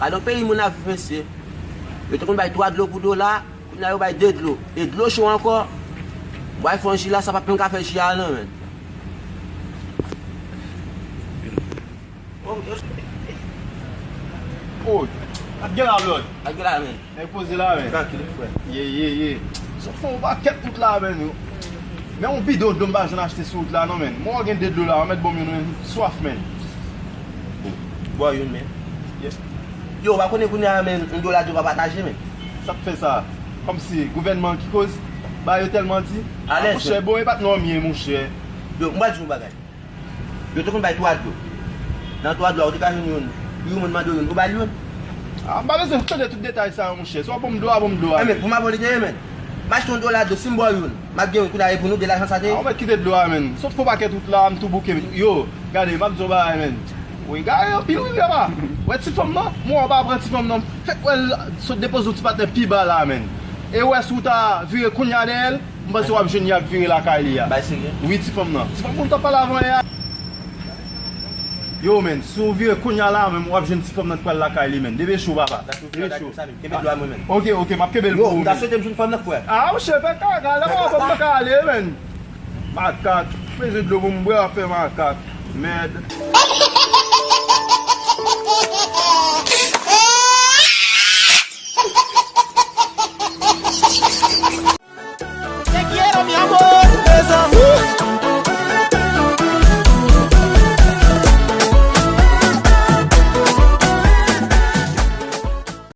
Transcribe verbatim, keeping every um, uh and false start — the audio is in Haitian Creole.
Gade yon peyi moun ap viv, mesye. Yo te konn bay twa dlo pou dola, kounye a yo bay de dlo. E dlo cho ankò. Bwè fon ji la, sa p ap menm ka fè ji a non, menn. Oh, ap gen la, Blòd. Ap gen la, menn. Nèg poze la, menn. Trankil, frè. Ye, ye, ye. Sot fè yon pakèt wout la, menn. Men yon bidon dlo m pa janm achte sou wout la, non, menn. Mwen gen de dlo la, mèt ban m youn, menn. Swaf, menn. Bwè youn, menn. Yo, ou pa konnen kounye a, menn, yon dola dlo pa pataje, menn. Sa k fè sa? Kòmsi gouvènman ki koz? Ba yo tèlman di. Alèz, monchè, bon, e pa t nòm ye, monchè. Yo, m pral di yon bagay. Yo te konn bay twa dlo. Nan twa dlo a, ou te ka jwenn youn. Yon moun mande w youn, ou ba l youn. Ah, m pa bezwen tande tout detay sa yo, monchè. Si w ap ban m dlo a, ban m dlo a. Ah, men pou m avè w li te ye, menn. M achte yon dola dlo, si m ba w youn, m ap gen youn kounye a, e pou nou de lajan sa te ye. Ah, ou mèt kite dlo a, menn. Sot fè yon pakèt wout la, m tou bouke. Yo, gade, m ap di w yon bagay, menn. Wi, gade, anpil wi, papa. Wè ti fanm nan, mwen w pa pran ti fanm nan. Fèk wè l sot depoze yon ti patnè pi ba la, menn. E wè si w ta vire kounye a dèyè l, m panse w ap jwenn y ap vire lakay li a. Bay serye? Wi, ti fanm nan. Ti fanm moun t ap pale avan yè a. Yo, menn, si w vire kounye a la menm, w ap jwenn ti fanm nan k pral lakay li, menn. Depeche w, papa. Depeche w. Kenbe dlo a mwen, menn. Ok, ok, m ap kenbe l pou ou, menn. Yo, m ta swete m jwenn fanm nan, frè. Ah, monchè, fè kaka, lè m wè fanm nan ka ale, menn. Makak, bezwen dlo pou m bwè, w ap fè makak. Mèd.